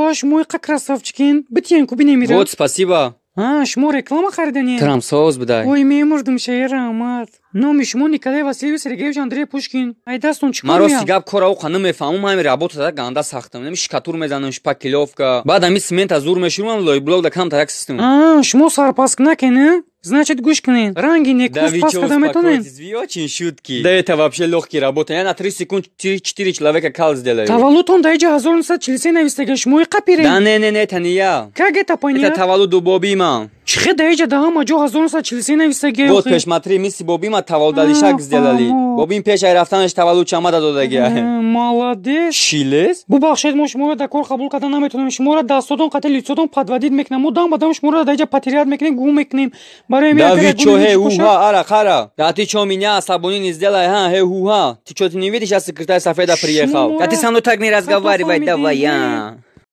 О, шумо иқа красавчикин. Битиен ку бинемира. Вот, спасибо. А, шумо реклама хариданед? Трам соз будай. Ой, мемурдум, шаир, раҳмат. Номи шумо Николай Васильевич Сергеевич Андрей Пушкин. Ай дастон чӣ кор Ман рости меяд? гап, кора оқа намефаҳмам, ҳами работа ганда сахтам. Нами шикатур мезанам, шпаклёвка. Баъд ҳами цемента зур мешурам, лойблок да камтар як систем. А, шумо сарпаскнакен, значит, гӯш кунед. Ранги Да некӯз вы пас чё, карда метонед? успокойтесь, вы очень шутки. Да это вообще легкий работа. Я на 3 секунд 4 человека кал сделаю. Таваллудтон дар иҷа 1943 навистага, шумо иқа пирен? Да не, не, не, это не я. Как это Это понять? таваллуду бобима. Чӣ хел дар иҷа дар ҳама ҷо 1943 навистага? Вот пешматри миси бобима таваллудалишак сделали. Бобим пеш ай рафтанаш таваллуд чамада додаги. Молодец. Шилес? Бубахшед, мо шуморо дар кор қабул карда наметонем. Шуморо дастотон қати лицотон подводить мекунам. Мо дам ба дам шуморо дар иҷа потерять мекунем, гум мекунем. Барои Да вы чё, хей, уха, ара, хара. Да ты чё, меня асабони не сделай, ха, хей, хуха. Ты чё, ты не видишь, я секретарь Сафеда приехал. Да ты со мной так не разговаривай, давай, а.